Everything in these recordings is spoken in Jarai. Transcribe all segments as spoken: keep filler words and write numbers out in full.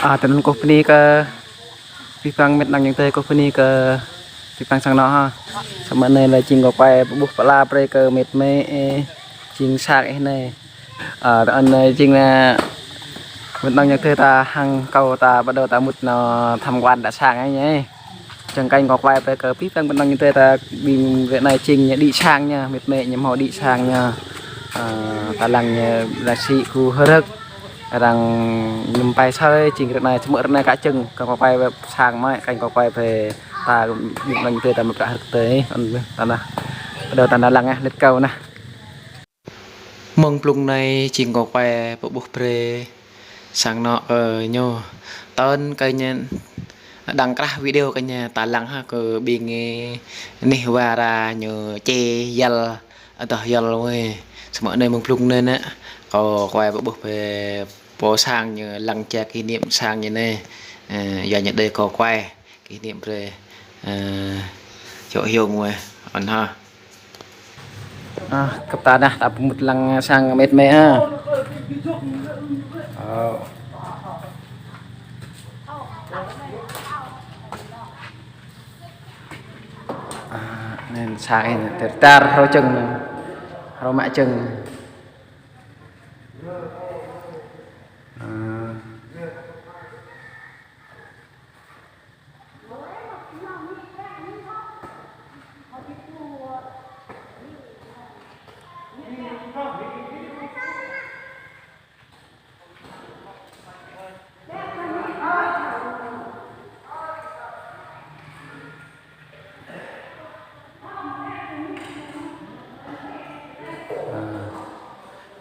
A, tơnăn kâo bơni kơ abih bang mĕt nong ayŏng adơi, kâo bơni kơ abih bang sang anŏ ha. Samơ̆ anai lĕ jing kâo kuai pơƀuh pơala brơi kơ mĕt mĕ, ơ, jing sang ih anai. Ơ, tơ anai jing anai mĕt nong ayŏng adơi ta hăng kâo ta bắt đầu ta mŭt nao tham quan đa sang anai. Čang kơnh kâo kuai brơi kơ abih bang mĕt nong ayŏng adơi ta ƀing ră anai jing ñu đĭ sang ñu, mĕt mĕ ñu hmâo đĭ sang ñu. Ơ, ta lăng ñu lăng sĭ kơ hrơ̆k. Arăng ñu pai sơi, jing ră anai, samơ̆ ră anai ka čang, kâo kuai brơi sang mơ̆, kơnh kâo kuai brơi ta ƀing mĕt nong ayŏng adơi ta mă bruă hrơ̆k tơi, ôn ta nao. Bắt đầu ta nao lăng ah, let's go nao. Mơ̆ng blung anai jing kâo kuai pơƀuh brơi sang anŏ kơ ñu. Tơl kơ ñu đăng krah video kơ ñu ta lăng ha kơ ƀing ih nih wa ra ñu čê yăl, adoh yăl wơi. Samơ̆ anai mơ̆ng blung anai nă, kâo kuai pơƀuh brơi pô sang ñu lăng čê kỷ niệm sang ñu anai. Ơ, yua ñu đơi kâo kuai. Kỷ niệm brơi, ơ, čô hiông wơi, ôn ha. A, kơ ta nao, ta pơmŭt lăng sang mĕt mĕ ha. Ơ. A, anai sang ih anai, tơr tơr, hrŏ čang, hrŏ mă čang. A.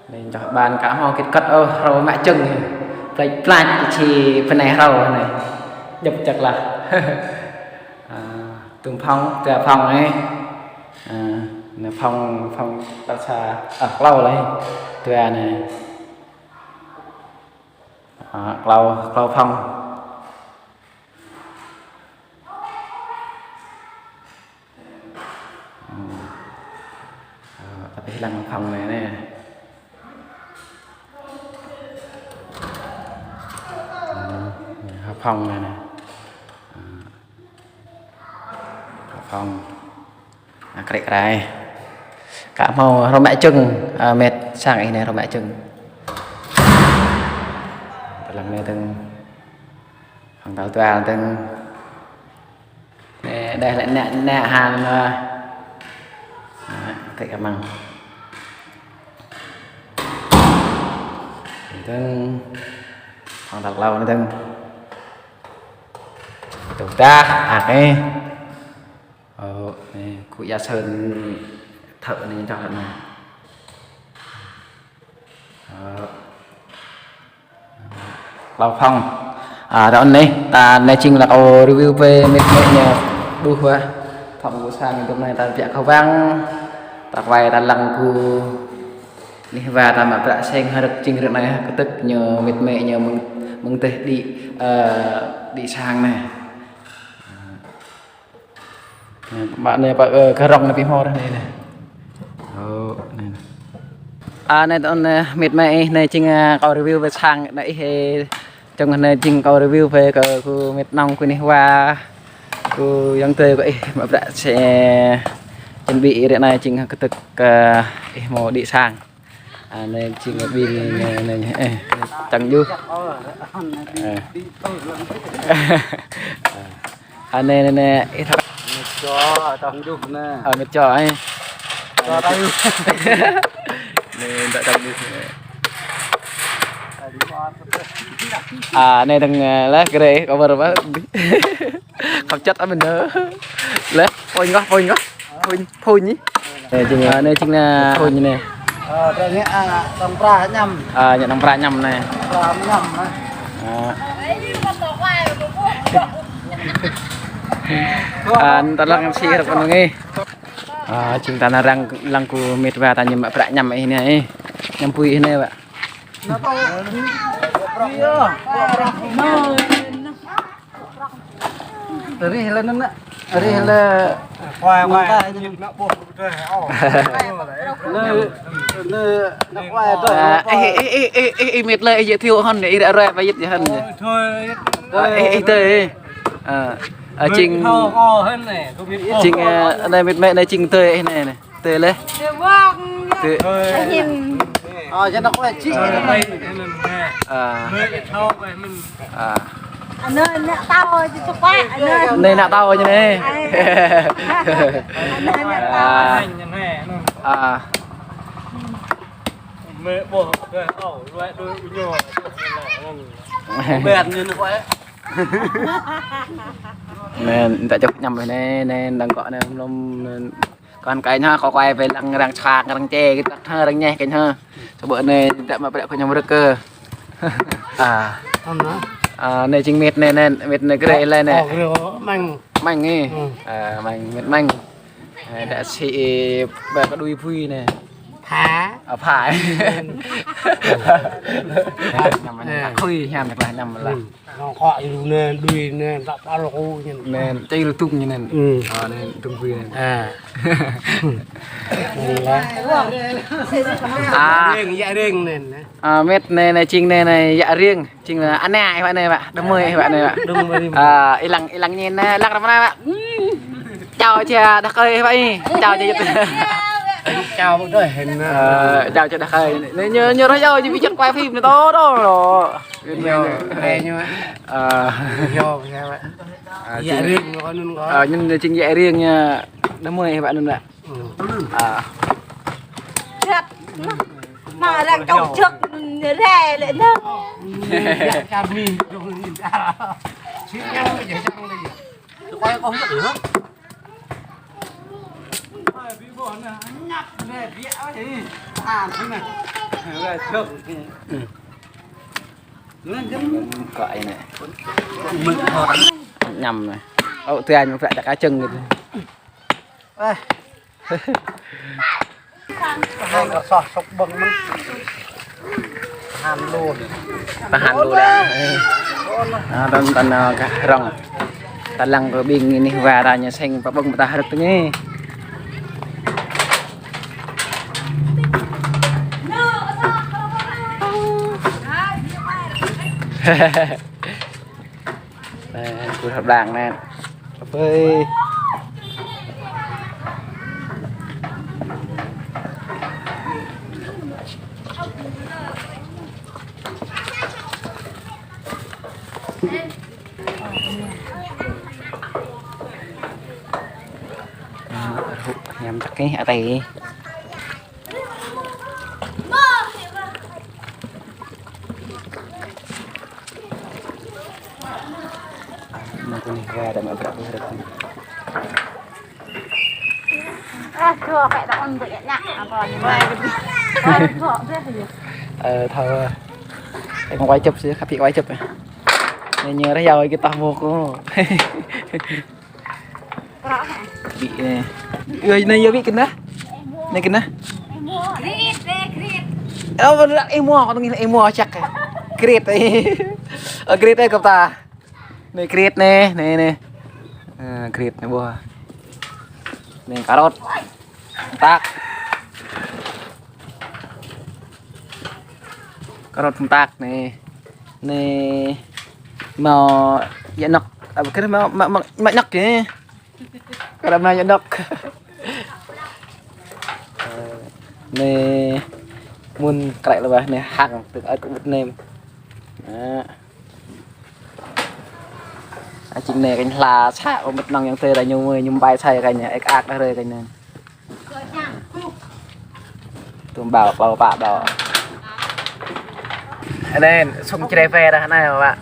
Anai čoh ƀan ka hmâo kĭt kơ̆t ôh, hrŏ mă čang. Plač plač či pơnai hrŏ anai. Djŏp čăk lah. A, tŭm phŏng, dua phŏng anai. A, anai phŏng, phŏng tal sa, a, klâo lĕ. Dua anai. A, klâo, klâo phŏng. Hmm. Ơ, ta pih lăng phŏng anai, anai. Hmm, anai, phŏng anai, anai. Hmm. Phŏng. A, krĕ krai. Ka hmâo hrŏ mă čang, a, mĕt sang ih anai hrŏ mă čang. Tơlăng anai tơ̆ng. Phŏng tal dua tơ̆ng. Ơ, đeh lĕ nă, nă han, ơ. Nă, tĕk kơ măng. Tơ̆ng. Phŏng tal klâo anai tơ̆ng. Tŭ dah, ăk ih. Ơ, anai, kŭ ya sơn thợ anai čoh anai. Ơ. Klâo phŏng. A, ră anai, ta anai jing lĕ kâo review brơi mĕt mĕ ñu ƀuh wơ̆t. Phŏng kơ sang tŭm anai ta biă kơ wang. Ta kuai ta lăng kơ nih wa ta mă bruă sang hrơ̆k jing ră anai kơdơ̆k ñu mĕt mĕ ñu mơ̆ng, mơ̆ng teh đĭ, ơ, đĭ sang anai. Anai, mă anai, pă, ơ, kơ rŏng anai ƀu hmâo dah anai, anai. Ơ, anai, anai. A, anai tơ̆ng, ơ, mĕt mĕ ih, anai jing, ơ, kâo review brơi sang, anai ih, ơ, čang anai jing kâo review brơi kơ, kơ mĕt nong kơ nih wa, kơ ayŏng adơi kơ ih, mă bruă sang, chuẩn bị ră anai jing kơdơ̆k, ơ, ih hmâo đĭ sang. A, anai jing ƀing anai, anai, ơ, čang juh. Ơ. A, anai, anai, anai, ih thâo. Mĕt čô, čang juh anai. A, mĕt čô, ơ. Čô tahu. Anai, anai čang juh anai. A, anai tơ̆ng, ơ, lah, kơ rĕ, kâo ƀuh ƀă. Khŏm čăt ăt mơ̆n. Lah, pôñ kơ, pôñ kơ. Phun, phun anai. Anai jing, a, anai jing anai phun anai. Ơ, brơi ñu, a, tŏng pra ñăm. A, ñu tŏng pra ñăm anai. Pra ñăm anai. A. A, anŭn ta lăng sĭ hrŏm anŭn ngih. A, jing ta nao lăng, lăng kơ mĕt wa ta ñu mă bruă ñăm ih anai. Ñăm apui ih anai, Pak. Tơrih lĕ anŭn, Nak. Arih lĕ. Khoai, khoai. Nă ƀuh. Lĕ, lĕ, nă khoai. Ơ, ơ, ơ, ơ, ơ, mĕt lĕ, ơ, giới thiệu hăn, ơ, ră ruai, ơ, hăn. Ơ, ơ, ơ, tơi. Ơ, ơ, jing, jing, ơ, anai mĕt mĕ anai jing tơi, ơ, anai, anai. Tơi lĕ. Tơi. Ơ, jing nă khoai, jing. Ơ. Ơ. Anai nă tao, jing tơpă, anai. Anai nă tao jing anai. Ai. Anai nă tao. Ơ. Ơ. Mĕ ƀuh, kơ, ơ, luai đuaĭ u ñu. Ƀĕ ñu nă khoai. Anai, ta čŏk añăm anai, anai, đang gŏ anai, mlŏm, anai. Kơ kâo anai, kâo kơ wai pơ lăng arăng čă, arăng čê, kơ tăk hă, arăng ñeh kơ anai. Čơƀơ̆ anai, ta mă prăk kơ añăm rơ̆k kơ. Ơ. Ơ, anai jing mĕt anai, anai, mĕt anai grê lĕ anai. Ơ, grê, măng. Măng anai. Ơ, măng, mĕt măng. Ơ, đa sĭ, ơ, ba kơ đuaĭ phui anai. Phă. Ơ, phă. Añăm anai, khui añăm anai, añăm lĕ. Nong kŏ iru anai, đuaĭ anai, tăp pal kơ ñu anai. Anai, čai lu tung ñu anai. Ơ, anai, tung phui anai. Ơ. Ơ. Riêng, yă riêng anai. Ơ, mĕt anai, anai, jing anai, anai, yă riêng. Jing lĕ, anai, ih wă anai, wă. Đơmơi, ih wă anai, wă. Đơmơi. Ơ, ilang, ilang ñu anai, ilang răm anai, wă. Čao či đah kơi, ih wă, ih. Čao či. Čao ƀu đơi hên. Ơ, čao či đah kơi. Anai, ñu, ñu rơh yua, ñu ƀu čăt quay phim anai, to, to, to. Ñu, anai ñu. Ơ. Ñu, ñu, wă. Ơ, yă riêng, ñu kơ anŭn kơ. Ơ, ñu, ñu jing yă riêng ñu. Đơmơi, ih wă anŭn, wă. Ơ. Čăt, mă, mă arăng čŏk čŏk, rĕ lĕ nă. Kơ anai. Añăm anai. Ơ, tui anai mă prăk ta kơ čơ̆ng kơ. Ơ. Tahan kơ soh sŏk ƀơ̆ng mơ̆n. Tahan lu. Tahan lu dah. Ơ. Ơ, tơl, tơl, ơ, kah rŏng. Tơl lăng kơ ƀing anai wa ra ñu seng pă ƀơ̆ng pơtah rơ̆k tơnge. Anai, kơ hăp đang anai. Ơi. Anai, rơ̆k añăm tăk kơ atei. Anai, kơ anai wa dah mă prăk kơ rơ̆k. Ơ, thâo kơ ta ăn ƀơi anăk, apa ñu mai. Ơ, thâo. Ơ, kơ wai čŏp sĭ, kơ pĭ wai čŏp. Anai ñu rơh yua kơ tah mơ̆ kơ. Ƀĭ anai. Yua anai yua ƀĭ kơ anai. Anai kơ anai. Ơ, ƀu lăk ih mua, kâo tơngih ih mua čăk. Krit. Ơ, krit ơ kơ ta. Anai krit anai, anai, anai. Ơ, krit anai ƀuh. Anai karot. Mơtak. Karot mơtak anai. Anai mâo yă nŏk. Ơ, kơ mâo, mâo, mâo, mâo nŏk kơ. Kơ mâo yă nŏk. Ơ, anai mơ̆n krăk lĕ wă, anai hăng, tơ̆ng ơ̆t kơ ƀut nem. Anai. Ơ, jing anai kơ anai hla sa, ơ, mĕt nŏng yang tơi ra ñu mơi, ñu ƀai sai kơ anai, ĕk ak đah rơi kơ anai. Tơm ƀâo, ƀâo pă ƀâo. Anai, sung čre pe dah anai, wă.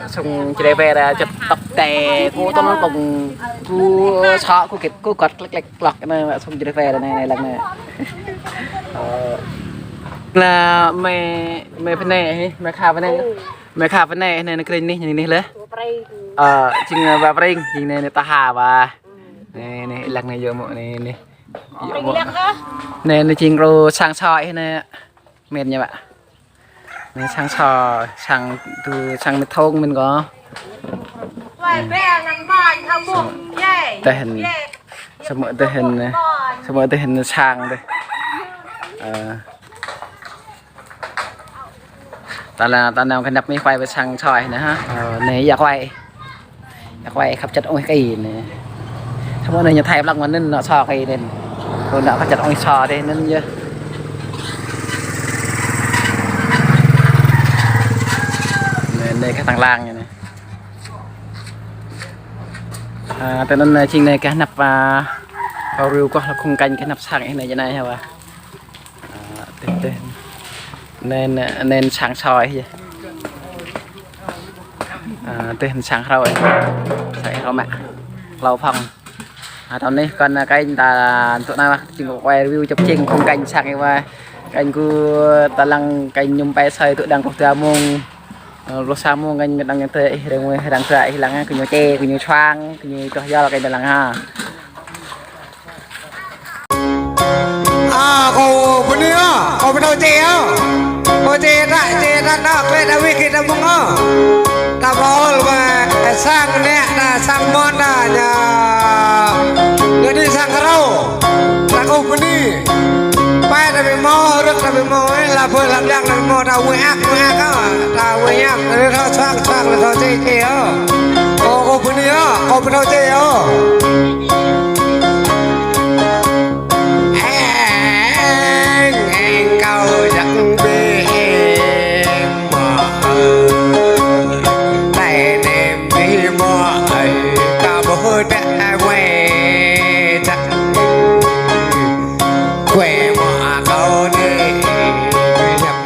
Sung čre pe dah, čăt tŏk tê, kơ tŏng tŏng, kơ sa, kơ kĕt, kơ kăt, klek, klek, klok, anai, wă, sung čre pe dah anai, anai, lăng anai. Ơ, lĕ mĕ, mĕ pơnai, hă, mĕ kha pơnai. Mĕ kha pơnai, anai, anai, kring anai, anai, anai lĕ. Ơ, jing, ơ, wa pring, jing anai, anai, taha wa. Anai, anai, lăng anai, yua mơ̆, anai, anai. Yua mơ̆. Anai, anai, jing rô sang soi, anai. Mĕt ñu wă. Anai sang soi, sang tu, sang mĕt thong mĕn kơ. Samơ̆ tơhên, samơ̆ tơhên, samơ̆ tơhên sang tơh. Ơ. Ta la, ta nao kơnăp mih quay ƀơi sang soi anai ha. Ơ, anai ia quay. Ia quay khăp čăt ôh kơ anai. Samơ̆ anai ñu thâo blŏng mơ̆n anŭn, nao soi kơ anai. Kơ anŭn khăp čăt ôh soi dih anŭn yơh. Anai, anai kơ tăng lang anai. Ơ, tơ anŭn, ơ, jing anai kơ anăp, ơ, kâo review kơ khung cảnh kơ anăp sang anai, anai hă wa. Ơ, tơh, tơh. Anai, anai sang soi yơh. Ơ, tơh sang hrơi. Sang hrơi mă. Hlâo phŏng. Ơ, tơ anai kơ anăp cảnh ta tŭ anai wa, jing kơ quay review čŏp čing khung cảnh sang wa. Cảnh kơ ta lăng cảnh ñu pai soi tŭ đang pluh dua mông. Ơ, pluh sa mông cảnh mĕt đang yang tơ ih reng mơi đang tơ ih lăng kơ ñu čê, kơ ñu čuang, kơ ñu tuh yol cảnh ta lăng ha. Ơ, kâo bơni ơ, kâo pơtô čê ơ. Kâo čê ta, čê ta nao, klĕ ta wih kơ ta mông ơ. Ta ƀuh ôh wa, sang anai, ta sang mơ̆n ta ñu. Ñu dih sang hrơi. Ta kâo bơni. Pai ta ƀu hmâo, rơ̆k ta ƀu hmâo, ơ, la ƀơi la đang ta ƀu hmâo, ta wih ak, wih ak ơ. Ta wih ak, ta thâo sang, sang, ta thâo čê, čê ơ. Kâo, kâo bơni ơ, kâo pơtô čê ơ. Eng, eng kâo jăk ƀing mơ̆ ơi. Tơlơi anai ƀing mơ̆ ơi, kâo ƀuh đa wai jăk. Kue mơ̆ kâo anai jăk.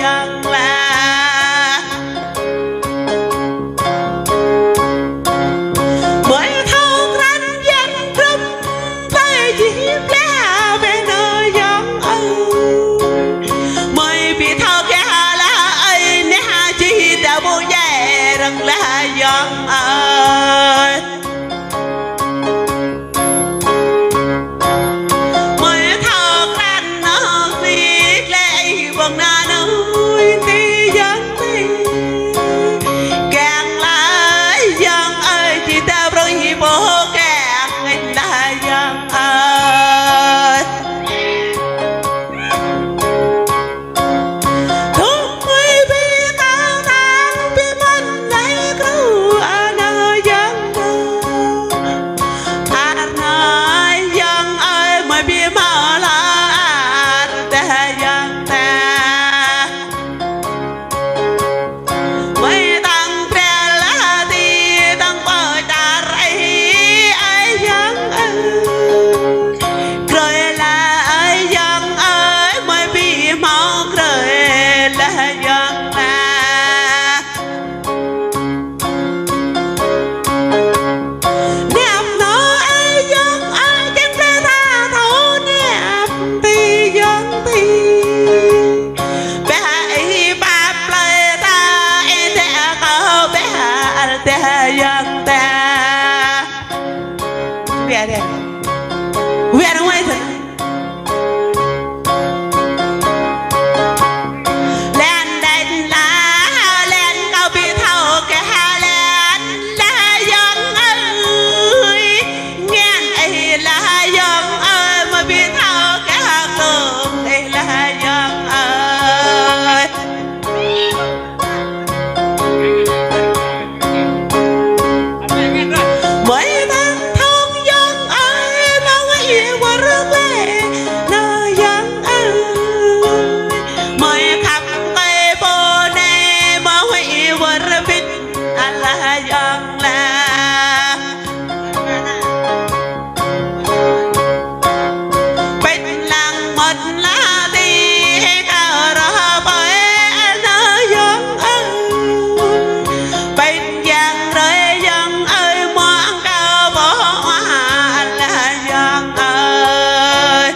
Yang la. Mơi thâo krăn yang krŭm, tơlơi jih pla bĕ nao yang ơi. Mơi ƀu thâo kơ ha la ơi, neh jih ta ƀu djai răng la yang ơi. Mơi thâo krăn nao si klĕ ih ƀơ̆ng nao nui ti yang ti. Kiăng la yang ơi, či ta brơi ih pô kiăng ngăn la yang ơi. Thŭn mơi ƀu kơ tang ƀu mơ̆n nai kru ană yang ta. Ană yang ơi, mơi ƀu hmâo la ar dah yang ta. Mơi tăng pria la ti tăng pơ čar ih, ơi yang ơi. Krơi la ơi yang ơi, mơi ƀu hmâo krơi la yang ta. Nĕp nao ơi yang ơi, kiăng brơi ta thâo nĕp ti yang ti. Ƀĕ ih pap plơi ta, ih tĕ kâo ƀĕ al tĕ yang ta. Wia deh. Wia deh wai sơ. Lĕn đĕn la, lĕn kâo ƀu thâo kơ ha lĕn la yang ơi. Ngăn ih la yang ơi, mơi ƀu thâo kơ ha kơ̆ng ih la yang ơi. Mơi ƀu thâo yang ơi, mơi wơr glĕ nao yang ơi. Mơi khăp kơ pô anai, mơi wơr bĭt ala yang la. Pĕč lăng mơ̆t la ti hê kơ rơh pơi nao yang ơi. Pĕč yang rơi yang ơi, mơ̆ng kâo pô ala yang ơi.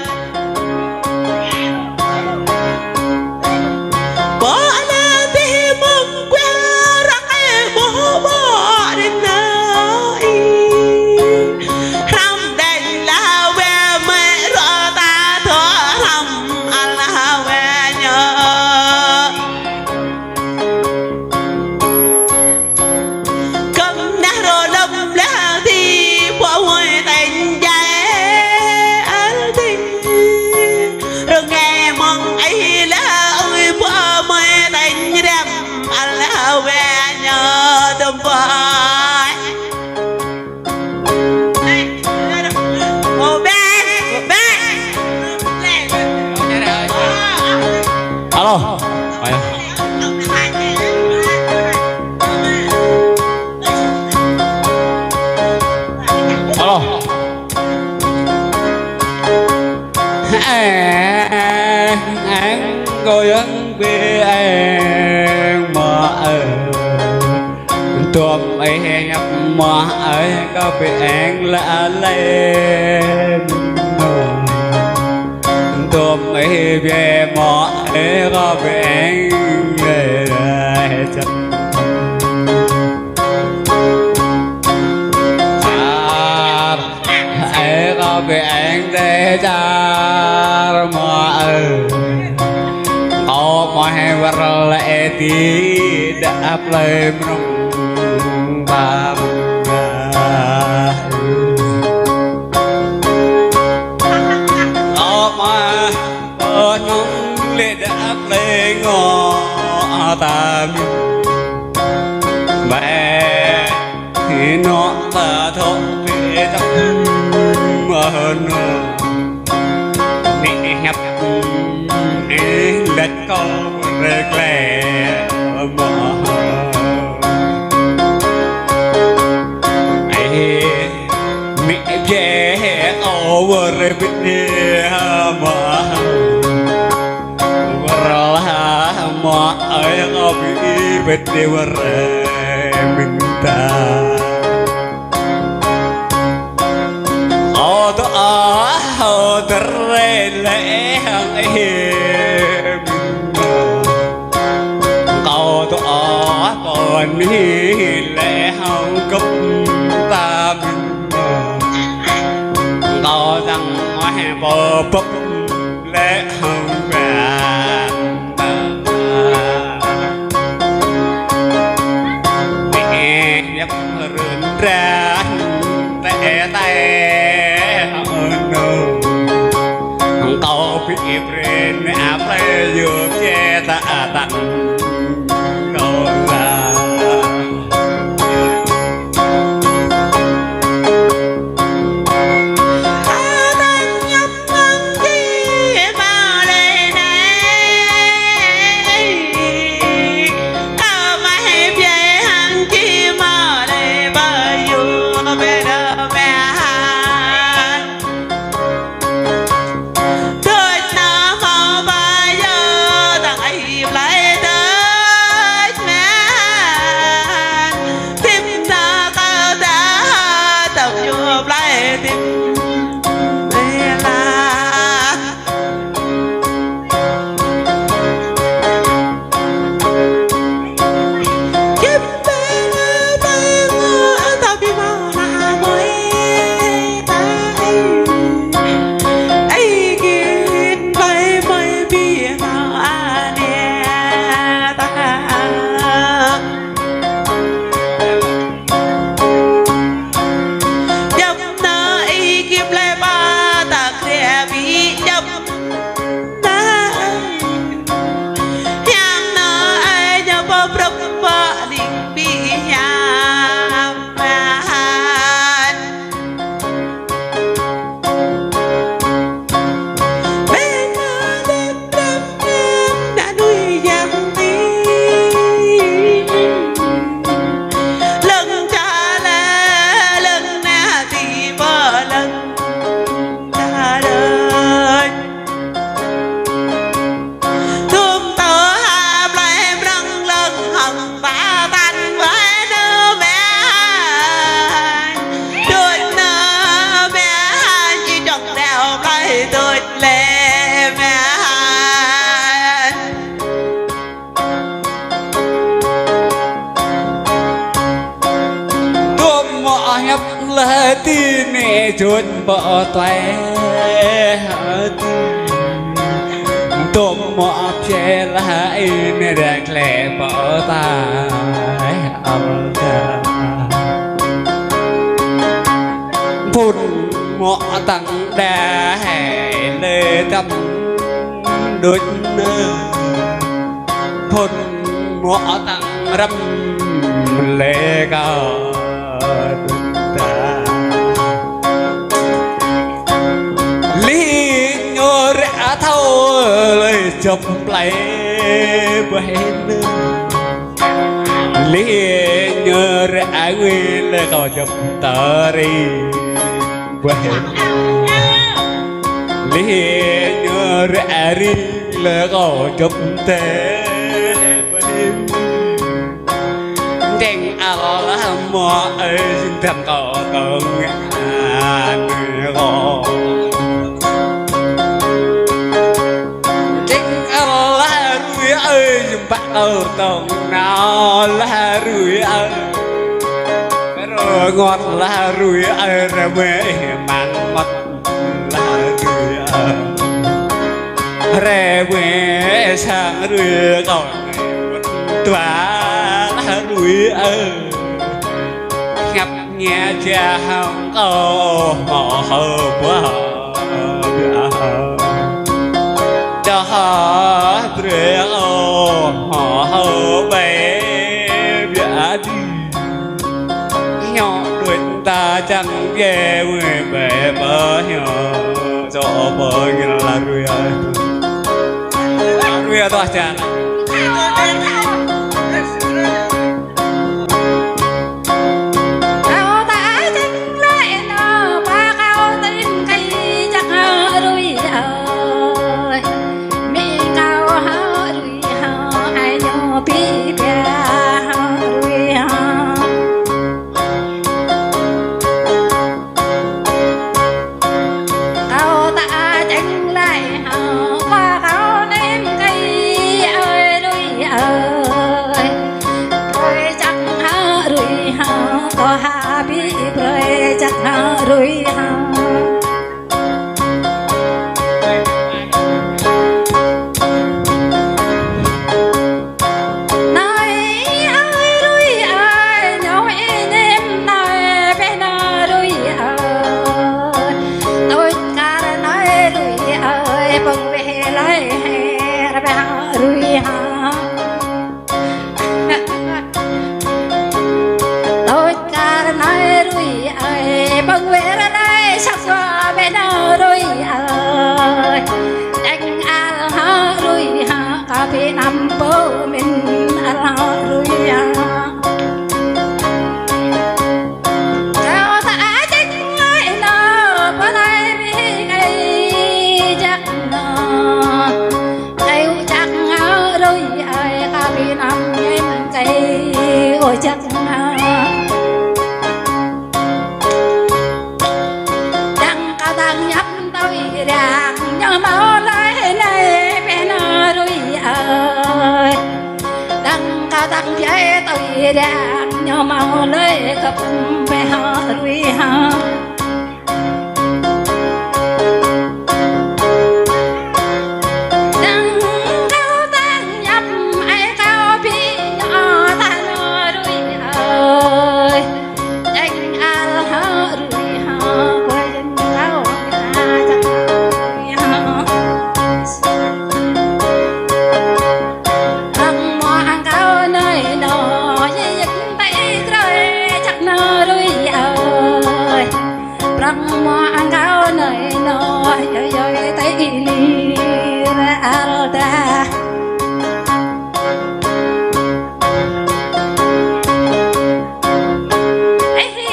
Pô ala ti mơ̆ng Ƀiă ră kơ ƀuh ƀô̆ rĭm nao ih. Hrăm đĕn la wĕ mơi rŏ ta thŏ hrăm ala wĕ ñu. Kơm nah rŏ lơ̆m la ti pô huai tĕng djai al ti. Rơngai mơ̆ng ih la ơi pô mơi tĕng răm ala wĕ ñu tơm pơi. Alo. Alo. Eng, eng, kâo yang bi eng mă ơi. Tôm ih ñăp mă ơi, kâo bi eng lĕ lĕ. Tôm ih bi mă ơi, kâo bi eng lĕ lĕ. Čar Ê, kâo bi eng dêh čar mă ơi. Kâo mơ̆ hê wơr lĕ ti đah plơi mơnơ̆ng ba mơnơ̆ng. Kâo mơ̆ Ơ nong lĕ đah plơi ngŏ ta mĭn. Bĕ, ih nŏ ta thŏ pê tăm mơ̆ nŏ. Nĕ hĕp, ih lĕ kâo rơklĕ mơ̆. Ê, Mĭ jĕ ơ wơr bĭt hă mă. Wơr lah Mơ̆ ơi kâo ƀu ih wơ̆t đĭ wơr rai mơ̆ng ta. Ơ tơ ơ, ơ tơ rai lĕ hăng ih mơ̆ng ta. Ơ tơ ơ, pơ nih lĕ hăng kơp ta mơ̆ng ta. Ơ tang mơ̆ pơ pơp lĕ hăng ƀan. Ƀing ih ñăp run răng tĕ tĕ hơnŭ. Kâo ƀu ih prin ăp lĕ yua kơ ta tang kâo la. Tôm mơ̆ ñăp lĕ ti ne jut pơ tuai hơti. Tôm mơ̆ pse lĕ in rek lĕ pơ tai alda. Phun mơ̆ tăng đa hĕ lĕ tăm đôč nơ. Phun mơ̆ tăng răm lĕ kơ đôč ta. Lih ñu ră thâo lĕ jŏp plei ƀuh nơ. Lih ñu ră ngui lĕ kâo jŏp tơri ƀuh nơ. Lih ñu ră ri lĕ kâo jŏp tê ƀuh nơ. Deng al lah mơ̆ ơi, jing dăm kâo tơng an kâo. Deng al lah rui ơi, jing pă kâo tơng nao lah rui ơi. Rơngot lah rui ơi, rơmơi măng măt lah rui ơi. Rơmơi sang rui kâo. Dua lah rui ơi. Ñăp ñe ja hăng kâo hmâo hơ ƀuah biă. Đah brơi kâo hmâo hơ ƀai biă đĭ. Hñŏ đuaĭ ta čang biă wai ƀai pơ hñŏ čô pơ ngil lah rui ơi. Rui ơi tuah čang. Ƀĭ ƀiă hă rui hă. Kâo ta čeng laĭ hă, kâo nem kơi ơi rui ơi. Brơi čăk hă rui hă, kâo hă ƀĭ brơi čăk hă rui hă. Nai ơi rui ơi, nô ê nem nai peh nô rui ơi. Tui kar nai rui ơi, pơng peh lai he, ra peh rui ha. Tui kar nai rui ơi, pơng wơr lai săk sua peh nô rui ơi. Čeng al hă rui hă, kâo ƀĭ năm pô min al hă rui hă. Kâo ta čeng laĭ nô, pơ nai ƀĭ kơi čăk nô. Kơi u čăk hă rui ơi, kâo ƀĭ năm ngem kơi u čăk hă. Dăng kâo dăng ñăp tui răng, ñu hmâo laĭ nai peh nô rui ơi. Dăng kâo dăng djai tui răng, ñu hmâo laĭ kơp peh hă rui hă. Dăng kâo dăng ñăp ai kâo ƀĭ ñu ta nô rui ơi. Čeng al hă rui hă, kâo čeng kâo ta čăk rui hă. Răng mô ang kâo nai nô, yê yê tê krơi čăk nô rui ơi. Prăng mô ang kâo nai nô, yơi yơi tê ni ra al ta. Ê hi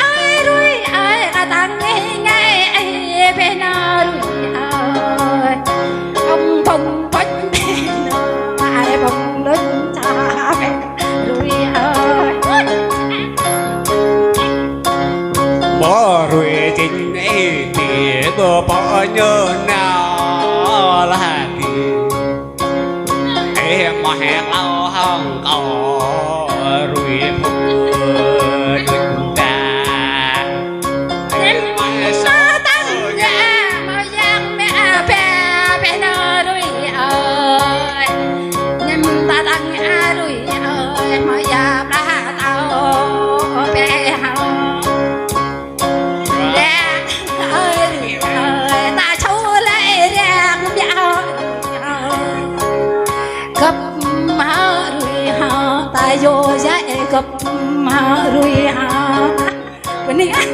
ơi rui ơi, kâo dăng ngê ngê, ê peh nô rui ơi. Pơng pơng pơng peh nô, ai pơng lŭn ča peh. Rui ơi. Bơ rui čing ê ti bơ bơ ñu nao la ti. Ê mă hek lao hăng kâo rui phu đut ta. Ê mă sa tăng ya mă Yang mẹ a peh peh nô rui ơi. Ñăm ta tăng a rui ơi, hmâo ya plah tao peh hă. Lĕ ơi rui ơi, ta čô lĕ răng biă hă. Gơp hă rui hă, ta yô ya gơp hă rui hă. Bơni ah.